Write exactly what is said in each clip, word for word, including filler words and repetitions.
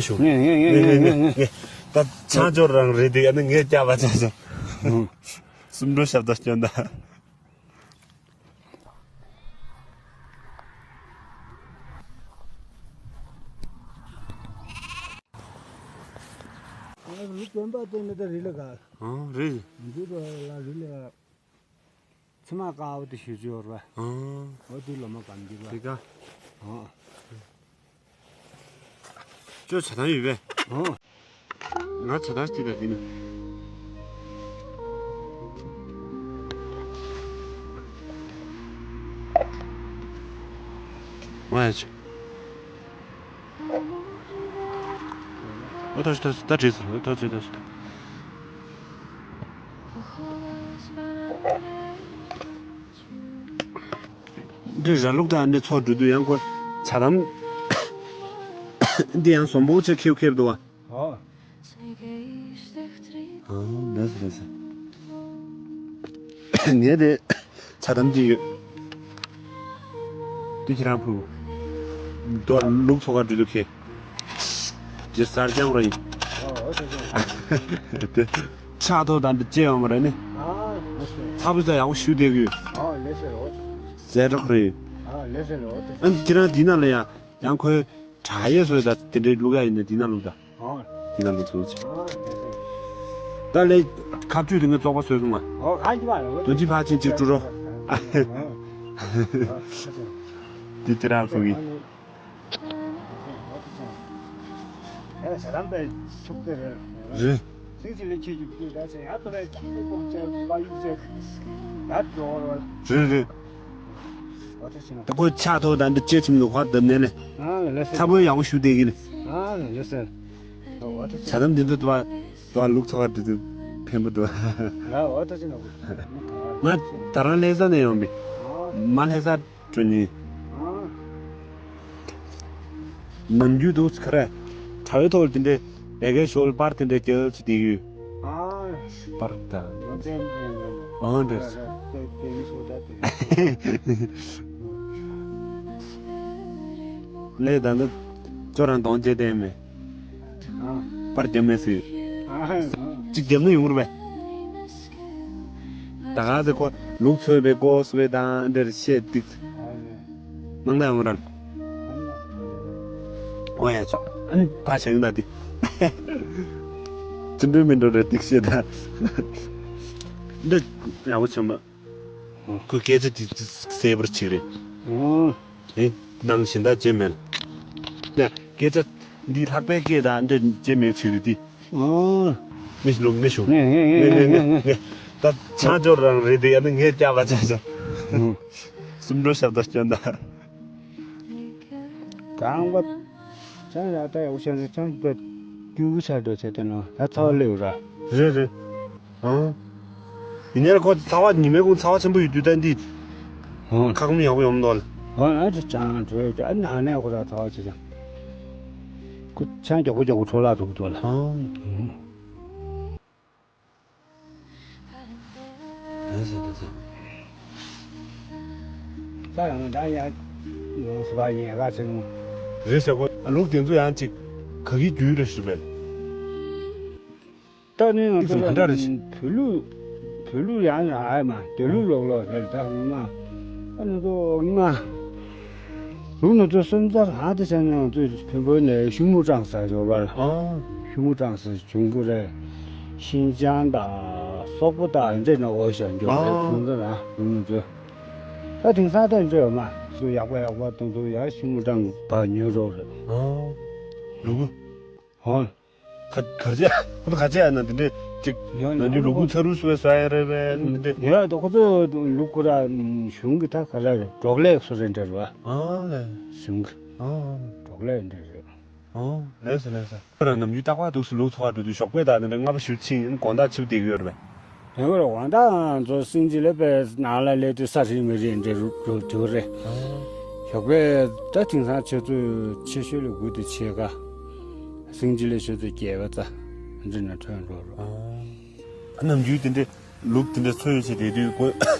ཞུ། ངས་ངས་ངས་ངས་ངས་ངས། ད་ཆང་སྦྱོར་རང་རེད་དེ་ཨ་ནི་ངས་སྐྱག་པ་ཆང་སྦྱོར། སུམ་འགྲོ་ཞབས་ཏོག་སྐྱོན་ད། ལུག་དོན་པ་དེ་ནི་ད་རི་ལ་ག་ཨང་རེད། འདི་རུ་ལ་རི་ལ། ཚི་མ་དཀར་པོ་དེ་ཞུ་རྒྱུ་ཡོད་རེད་པ། ཨང་། འོ་དེ་ལོ་མ་གམ་འདི་རེད་པ། དེ་ག་ཨང་། ཁྱོད་ཇ་དམ་ཡོད་པས། ཨང་། ང་ཇ་དམ་ཅིག་དང་འདི་ནི། ང་ཡ་ཆུ། ཨོ་ཐོ་ཐོ་ད་བྲིས་སོང་། ཨོ་ཐོ་ཐོ་ཐོ། འདི་ར་ལུག་དང་འདི་ཚོ་འགྲོ་དུས་ཡང་ཁོ་ཇ་དམ། འདི་ཡང་ཟོམ་པོ་ཆེ་ཁེབ་ཁེབ་འདུག་བ། ཨོ། ཨ་ལས་སོ་ལས་སོ། ངས་དེ་ཇ་དམ་གྱི་ཡོད། དེ་ཁྱེད་རང་ཕུལ། དོ་ལུག་ཚོ་ག་འགྲོ་དུས་ཁེ། ཇེ་གསར་རྐྱང་ར་ཡིན། ཨོ་ཨོ་ཟེར་ཟེར། དེ་ཕྱག་ཐོག་དང་འདི་བཅད་ཡོང་བ་རེད་ནི། ཨ་ལས་སོ། ཚ་པོ་ཟ་ཡག་པོ་ཞུ་བསྡད་གི་ཡོད། ཨོ་ལས་སོ་ཨོ། ཟས་འདྲ་ཁོ་རེད་ཡོད། ཨ་ལས་སོ་ཨོ། ཨ་ཁྱེད་རང་འདི་ན་ལ་ཡ། ཡང་ཁོའི་དྲ་ཡས་སོ་ད་དེ་འདྲའི་ལུག་ཡ་ཡིན་ན་འདི་ན་ལུག་ད། ཨོ། འདི་ན་ལུག་ཚུགས་ཅི། ཨོ་ལས་སོ། ད་ལས་ཁ་བཅུད་དེ་ངས་བཙོག་པ་བཟོས་སོང་ང་། ཨོ་གང་ཅི་བ་རེད། དོན་ཅི་ཕ་ཆེན་ཅིག་བཀྲུ་རོགས། ཨོ་ཨོ་ལས་སོ། འདི་དེ་རང་ཚོ་གི། ཨ་ནི། ཨེ་ཇ་དམ་པའི་ཕྱུག་དེ་རེད། རེད། སེང་ཆེན་ལས་ཆེ་ཆུང་ཀུན་ད་ཆེ་ཡང་དུ་རེད་ཀྱང་ཏུ་ཀོང་ཆེ་པ་ཡུག་ཆེ་ད་འགྲོ་རོགས། རེད་རེད། ཨོ་ཐ་ཆེ་ན། ད་ཁོ་ཕྱག་ཐོག་དང་འདི་ལྕེ་ཆུམ་ལུག་ཁ་བརྡབ་ནས་ལས། ཨ་ལས་སེ། ཚ་པོ་ཡག་པོ་ཞུ་བསྡད་ཀྱི་ལས། ཨ་ལས་སེ། ཨོ་ཐ་ཆེ། ཇ་དམ་འདི་ཚོ་དུ་བ་དུ་བ་ལུག་ཚོ་བ་འདི་ཚོ་ཕན་པོ་འདུག་ཨ་ཨོ་ཐ་ཆེ་ན། ང་ད་རང་ལྷ་ས་ནས་ཡོང་པའི། ཨ་མ་ལྷ་ས། སྤྲོ་ཉིན། ཨ། ནམ་རྒྱུན་དུ་ག་རེ། དྲ་བའི་ཐོག་ལ་དེ་འདྲའི་ལས་ཀའི་ཞོར་ལ་པར་དེ་འདྲའི་རྒྱག་ཅིག་བསྡད་ཡོད། ཨ། པར་དང་། ཨང་འདྲ། ལས་ད་ནི་ཁྱོད་རང་གདོང་བྱས་བསྡད་མེད། པར་རྒྱབ་མེད་ཟེར། གཅིག་རྒྱབ་ན་ཡོང་རུ་བས། ད་ག་ཚེ་ཁོ་ལུག་འཚོས་པའི་ཀོ་སུ་བའི་དང་འདིར་བཤད་ཏིག་མང་ད་ཡོང་རང་། ཨོ་ཡ་ཆོ་ཨ་ནི་ཕ་ཞང་ད་དི། ཅི་འདྲ་མི་འདྲ་རེད་ཏིག་བཤད་ད། འདི་ཡག་པོ་བྱུང་མ། ཁོས་སྐད་ཆ་དེ་གསལ་པོར་བྱས་རེད། ཨོ། ཨེ། ནང་གཞན་དག་བྱས་མེད། ཡ། སྐད་ཆ་འདི་ལྷག་པའི་སྐད་དང་འདི་བྱས་མེད་ཚུལ་རེད་དེ། ཨོ། མི་ལུག་མི་ཞུ། ངས་ངས་ངས་ངས་ངས། ད་ཆང་སྦྱོར་རང་རེད་དེ་ཡ་ནི་ངས་སྐྱག་པ་ཆང་སྦྱོར། སུམ་འགྲོ་ཞབས་ཏོག་སྐྱོན་ད། གང་བ། ཆང་ཡག་ད་ཡག་པོ་བཤད་ཚེ་ཆང་ད་རྒྱུ་གུ་ཆ་འགྲོ་ཚེ་དེ་ནོ་ད་ཚ་བ་ལེའུ་ར། རེད་རེད། ཨང་། ཡིན་ནའི་ཁོ་ཚ་བ་ཉི་མའི་ཁོང་ཚ་བ་ཆེན་པོ་ཡོད་དུས་ད་འདི། ཨང་། ཁ་སྐོམ་ཡག་པོ་ཡོང་མདོག་ལ། ཨང་ཨ་ཅེ་ཅང་བྲོས་ཀྱི་ཨ་ནི་ཨ་ནེ་ཁོ་ར་ཚ་བ་ཆེ་ཅང་། ཁོ་ཆང་མགྱོགས་པོ་མགྱོགས་པོ་འཕྲོ་བརླག་འགྲོ་གི་འདུག་ལ། ཨང་། ཨང་། ད་ཟེར་ད་ཟེར། ད་ཡང་ད་ཡང་ཡོང་སྲིད་པ་ཡིན་ཡ་ག་ཚོད་ནོ། རེད་ཟེར་གོ། ལུག་དེ་ཚོ་ཡང་ཅིག་ག་གི་རྒྱུད་རེད་ཞུ་བས། ད་ནི་ང་ཚོ་ལ་ཡིག་ཚང་ག་འདྲ་རེད། བོད་ལུགས་བོད་ལུགས་ཡང་ཡང་ཨ་མ་དེ་ལུགས་ལོག་ལོག་རེད་ད་ང་། ཨ་ནི་ཚོ་ང་ལུག་ནི་ཚོ་སེམས་རྩ་རང་དེ་བྱས་ན་ང་ཚོས་བོད་པོ་ནས་ཤུ་མུ་ཀྲང་ཟེར་ཡོད་པ་ལ། ཨ། ཤུ་མུ་ཀྲང་ཟེར་བྱུང་གི་རེད། ཤིན་ཅང་དང་སོག་པོ་དང་འདྲེ་ནས་འོ་ཞང་འཇོག་རེད། ཨ། སེམས་རྩ་རང་ལུག་ནི་ཚོ། ད་དེང་སང་ད་འདྲེ་ཡོད་མ་ཚོ་ཡག་པོ་ཡག་པོ་གཏོང་ཚོ་ཡང་ཤུ་མུ་ཀྲང་བ་ཉོས་རོགས་རེད། ཨ། ལུག་གུ། ཧོ། ག་གར་ཅི་ཁོ་ད་ག་ཅི་ཡ་ན་དེ་འདྲས་ཅིག་ཡོང་ན་ན་འདི་ལུ་གུ་ཚ་རུ་སུ་བས་སུ་ཡ་རེ་བས་འདི་འདྲས། ཡོང་ཡ་ད་ཁོ་ཚོ་ལུག་གུ་ར་གཞུང་གི་ད་ག་ར་རེད། འབྲོག་ལས་སུ་རེ་འདྲ་རེད་བ། ཨ་ལས། གཞུང་གི་ཨ་འབྲོག་ལས་འདྲ་རེད། ཨ་ལས་སོ་ལས་སོ། ཁོ་ར་ནམ་རྒྱུན་རྟག་པར་འདུག་སུ་ལུག་འཚོ་བ་འགྲོ་དུས་ཞོགས་པའི་ད་དེ་འདྲ་རྔ་པ་ཞུ་ཕྱིན་དགོང་དག་ཆུ་བསྡད་ཀྱི་ཡོད་རེད་བས། དེ་བར་དབང་ཐང་ཚོ་སེང་ཆེན་ལ་པའི་ནང་ལ་སླེབས་དུས་ས་རིང་མི་རིང་འདྲ་རུ་འགྲོ་དུས་རེད། ཞོགས་པའི་ད་དེང་སང་ཆུ་ཚོད་ཆེ་ཤོས་ལ་དགུ་དང་ཕྱེད་ཀ་སེང་ཆེན་ལ་ཆུ་ཚོད་བརྒྱད་པ་ཙམ་འདི་ནས་ཐོན་འགྲོ་རོགས། ཨ་ནམ་རྒྱུན་དེ་འདྲའི་ལུག་དེ་འདྲའི་འཚོ་ཡོད་བྱས་བསྡད་དུས་ཁོ་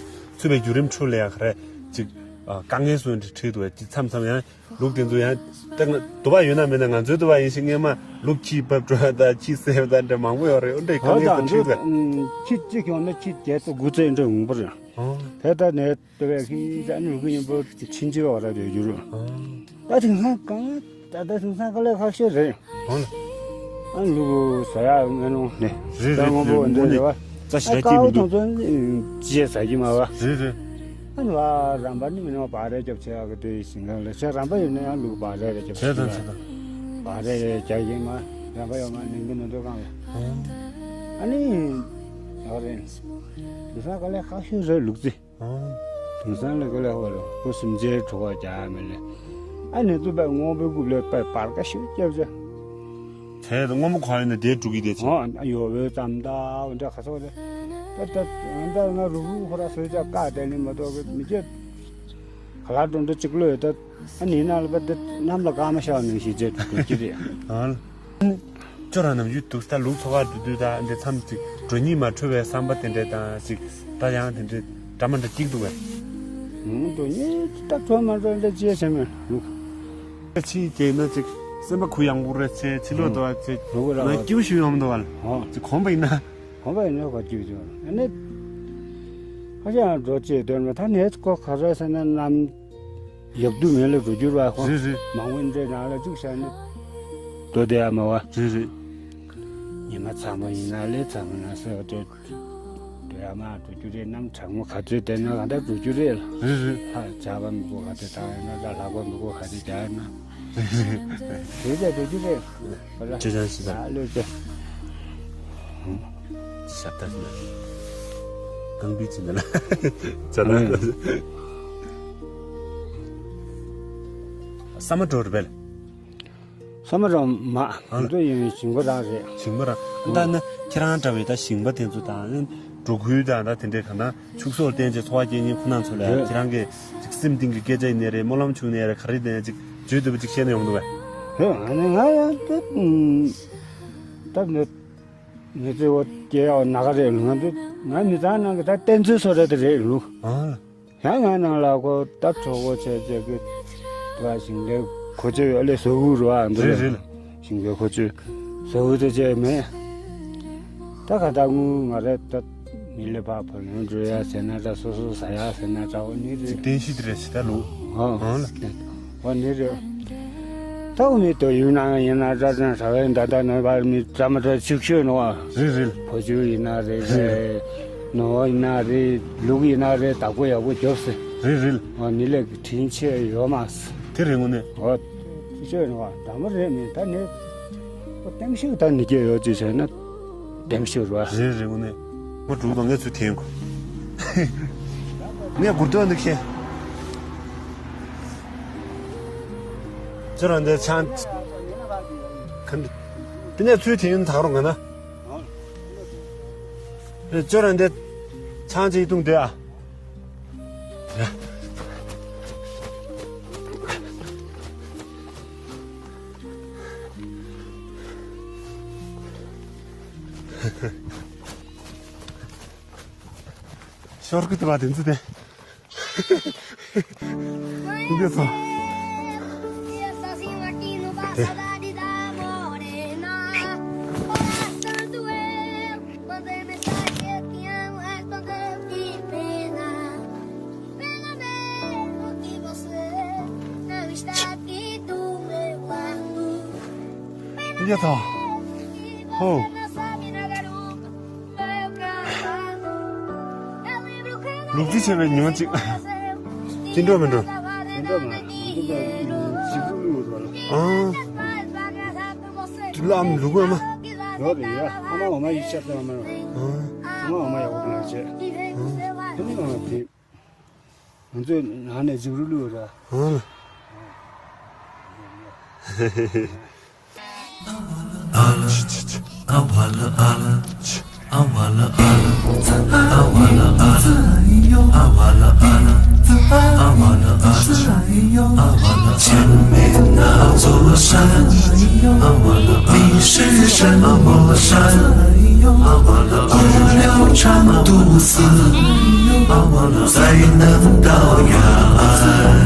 འཚོ་བའི་བརྒྱུད་རིམ་ཁྲོད་ལ་ཡང་ག་རེ་ཅིག་ དཀའ་ངལ་སོགས་འདྲ་འཕྲད་འདུག་བས། མཚམས་མཚམས་ཡང་ལུག་དེ་ཚོ་ཡང་ད་ང་དུ་བ་ཡོད་ན་མེད་ན་ང་ཚོའི་དུ་བ་ཡིན་ཞིང་སྔས་མ་ལུག་ཁྱི་བབས་འགྲོ་ཡ་ད་ཁྱི་བསད་ད་འདྲ་མང་པོ་ཡོད་རེད། འོ་འདྲའི་དཀའ་ངལ་དང་འཕྲད་འདུག་བས། ཁྱི་གཅིག་ཡོང་ན་ཁྱི་བརྒྱད་དང་དགུ་བཙས་འདྲ་འོང་པ་རེད། དེ་ལྟར་ནས་དུ་བས་ཁྱི་ད་ནི་ལུག་གི་མཉམ་པོ་ཕྱིན་ཅི་བ་ར་དུ་འགྱུར། ད་དེང་སང་གང་ད་ད་དེང་སང་དཀའ་ལས་ཁག་ཤོས་རེད། ཨ་ལུག་ཟ་ཡག་མེད་ནོ་ནས། རེད་རེད། སྔོན་པོ་འདི་རེད་བ། རྩྭ་ཞིག་ར་སྐྱེས་མི་འདུག་ཁོང་ཚོ་ཅི་ཟ་གི་མ་བ། རེད་རེད། ཨ་ནི་བ་རམ་པ་ནི་མི་ནོ་བ་རེ་རྒྱབ་ཆེ་ཡག་གི་དུས་ཤིང་གང་ལ་ཆེ་རམ་པ་ཡོད་ན་ཡང་ལུག་བ་རེ་རེ་རྒྱབ་ཆེ་དང་ཆེ་དང་། བ་རེ་རེ་རྒྱག་གི་མ་རམ་པ་ཡོད་མ་ནིང་གི་ནོ་འདོད་གང་ལ། ཨ་ནི་ཡོད་རེད། དེང་སང་དཀའ་ལས་ཁག་ཤོས་རེད་ལུག་རྫི། དེང་སང་ལ་དཀའ་ལས་ཁག་ལ་ཁོ་སེམས་ཅན་གྲོགས་པ་རྒྱག་མེད་ལས། ཨ་ནི་ཏུ་པའི་སྔོན་པོའི་རྐུབ་ལས་པའི་བར་ཀ་ཤོད་རྒྱབ་ཅེ། དེ་སྔོན་པོ་གང་ཡིན་ན་དེ་འགྲུག་གི་དེ་ཚེ། ཨ་ཡོ་བོའི་ཙམ་ད་འོ་འདྲ་ཁ་སོག་རེད། ད་ད་ང་ད་ང་རུ་རུ་ཁོ་ར་སོས་ཅག་བཀག་དེ་ནི་མ་གཏོགས་མི་ཁྱོད་ག་ལ་འགྲོ་འགྲོ་གཅིག་ལོས་ད། ཨ་ནི་ན་ལ་པ་འདི་གནམ་ལ་སྐར་མ་ཤར་ནང་བཞིན་བྱས་འགྲོ་གི་རེད། ཨང་། ཁྱོད་རང་ནམ་རྒྱུན་འདུག་ད་ལུག་འཚོ་ག་འགྲོ་དུས་ད་འདི་མཚམས་ཅིག་འགྲོ་སྙིང་མ་འཕྲོད་པའི་བསམ་པ་དེ་འདྲས་དང་ཅིག་ད་ཡང་དེ་འདྲས་འདྲ་མ་འདྲ་སྐྱིད་འདུག་བས། ཨང་འགྲོ་སྙིང་ད་འཕྲོད་མ་འཕྲོད་འདྲ་ཅི་བྱས་མེད་ལུག་ཕྱི་རྒྱལ་ན་ཅིག་སེམས་པ་གུ་ཡངས་པོ་རེད་ཚེ་ཕྱི་ལོགས་དུ་བ་ཚེ་ལུག་ར་ང་སྐྱིད་པོ་ཞིག་ཡོང་མི་འདུག་བ། ཨང་ཅིག་གོམ་པ་ཡིན་ན། གོམ་པ་ཡིན་ན་གོ་སྐྱིད་པོ་ཅིག་ཨ་ནི། ཁ་ཤས་ཡང་འགྲོ་ཅེས་དོན་མེད་ད་ནས་ཁོ་ག་རེ་ཟེར་ན་ནམ། ཡབ་དུ་མེ་ལ་འགྲོ་རྒྱུར་བ་ཁོ། རེད་རེད། མང་པོ་འདྲེ་ནང་ལ་བཅུག་བཞག་ནས་སྡོད་བསྡད་ཡ་མ་བ། རེད་རེད། ཉི་མ་ཚ་མོ་ཡིན་ན་ལས་ཚ་མོ་ན་ཟེར་བ་དེ། སྡོད་ཡ་མ་འགྲོ་རྒྱུ་རེད་ནམ་གྲང་མོ་ག་ཚོད་བསྡད་ན་ག་འདྲ་འགྲོ་རྒྱུ་རེད་ལ། རེད་རེད། ལྷ་ཇག་པ་མི་གོ་ག་ཚོད་བཏང་ཡ་ན་ལ་ལྷག་པ་མི་གོ་ག་ཚོད་རྒྱག་ཡ་ན། རེད་རེད། དེ་ཚོ་འགྲོ་རྒྱུ་རེད། ཅེ་ཅང་ཞིག་དང་། ལོས་ཅེ། ཞབས་ཏ་ཟིན་ན། རྐང་པའི་ཅི་ན་ལ། ཅ་ན། ས་མ་འགྲོ་རེད་པས། ས་མ་འགྲོ་མ། ང་ཚོ་ཡིན་ཞིང་པ་རང་རེད། ཞིང་པ་རང་། ད་ནི་ཁྱེད་རང་འདྲ་བའི་ད་ཞིང་པ་དེ་ཚོ་དང་ནི་འབྲོག་ཁུལ་དང་ད་དེ་འདྲའི་གང་ན་ཕྱུགས་ཟོག་བསྟེན་བྱས་འཚོ་བ་སྐྱེལ་མཁན་ཁོ་ན་ཚོ་ལ་ཡང་ཁྱེད་རང་གི་ཅིག་སེམས་གཏིང་གི་སྐད་ཆ་ཡིན་ནའི་རེད། སྨོན་ལམ་ཆུང་ནའི་རེད། ག་རེ་དེ་ཅིག་བརྗོད་འདོད་པ་ཅིག་བཤད་ན་ཡོང་འདུག་བས། ཧོ་ཨ་ནི་ང་ཡང་དེ་ད་ནི། ངེད་ཚོའི་འོ་སྐྱེ་ཡག་ན་ག་རེད་ལུག་ང་ཚོ་ང་མི་ཚང་ནང་གི་ད་བསྟན་ཚུལ་སོ་རེད་དེ་རེད་ལུག་ཨ། ཡང་ང་ནང་ལ་ཁོ་ད་གྲོགས་པོ་བྱས་བྱས་གི་ད་ཞིང་ལས་གོ་ཆོད་ཡོད་ལས་བཟོ་གུ་རུ་ཨ་འདི་རེད་རེད། ཞིང་ལས་གོ་ཆོད་བཟོ་གུ་དེ་བྱས་མེད། ད་ག་ད་དངུལ་ང་རེད་ད་མི་ལས་ཕ་བུ་ལོན་འགྲོ་ཡ་ཟེར་ན་ད་སོ་སོ་ཟ་ཡ་ཟེར་ན་ད་འོ་ནི་རེད། བསྟན་བཤིག་དེ་རེད་ཟེར་ད་ལུག་ཨ་ཨང་ལ་བསྟན། འོ་ནི་རེད། ད་འོ་མི་དོ་ཡུལ་ནང་ཡིན་ན་ར་ན་ཧྲ་བའི་ད་ད་ན་བར་མི་ད་མ་ད་ཅིག་ཤོད་ནོ་ཨ། རེད་རེད། བུ་ཆུ་ཡིན་ན་རེད་རེད། ནོ་ཡིན་ན་རེད་ལུག་ཡིན་ན་རེད་བདག་པོ་ཡག་པོ་རྒྱོབ་སེ། རེད་རེད། འོ་ནི་ལས་ཀྱི་དྲིན་ཆེ་ཡོད་མ་སེ། དེ་རེད་དངོས་གནས། འོ་ཅིག་ཤོད་ནོ་ཨ་ད་མ་རེད་མི་ད་ནི། འོ་ལྟེམ་ཤུགས་ད་ནི་སྐྱེ་ཡོད་ཅིག་བྱས་ན། ལྟེམ་ཤུགས་རེད་བ། རེད་རེད་དངོས་གནས། ཁོ་འགྲུག་དང་ངས་ཚུར་འཐེན་དགོས། ངས་གུར་སྟོད་འདི་ཁྱེར། ཁྱོད་རང་འདི་ཆང་ག་འདི་འདི་ནས་ཚུར་འཐེན་ཡོང་ད་རུང་ག་ན། ཁྱོད་རང་འདི་ཆང་ཅིག་བཏུང་སྡོད་ཨ། ཤོར་གི་འདུག་བ་དེ་ཚོ་དེ། འདི་ཚོ། འདི་ཚོ། ཧོ། ལུག་རྫི་བྱས་པའི་ཉི་མ་གཅིག་ཅི་འགྲོ་མི་འགྲོ། ཅི་འགྲོ་མ་འགྲོ་ཅིག་ཨང་། ཅི་ལ་ཨམ་ལུག་ཨ་མ། ཡོད་རེད་ཡ། ཨ་མ་འོ་མ་ཡིག་ཆ་ཚང་མ་རེད། ཨང་། ཨ་མ་འོ་མ་ཡག་པོ་གནང་བྱས། ཨང་། ཨ་མ་འོ་མ་དེ། ང་ཚོས་ནང་ནས་འཇིགས་རུ་བླུགས་ར། ཨང་། I wanna say nothing down your eyes.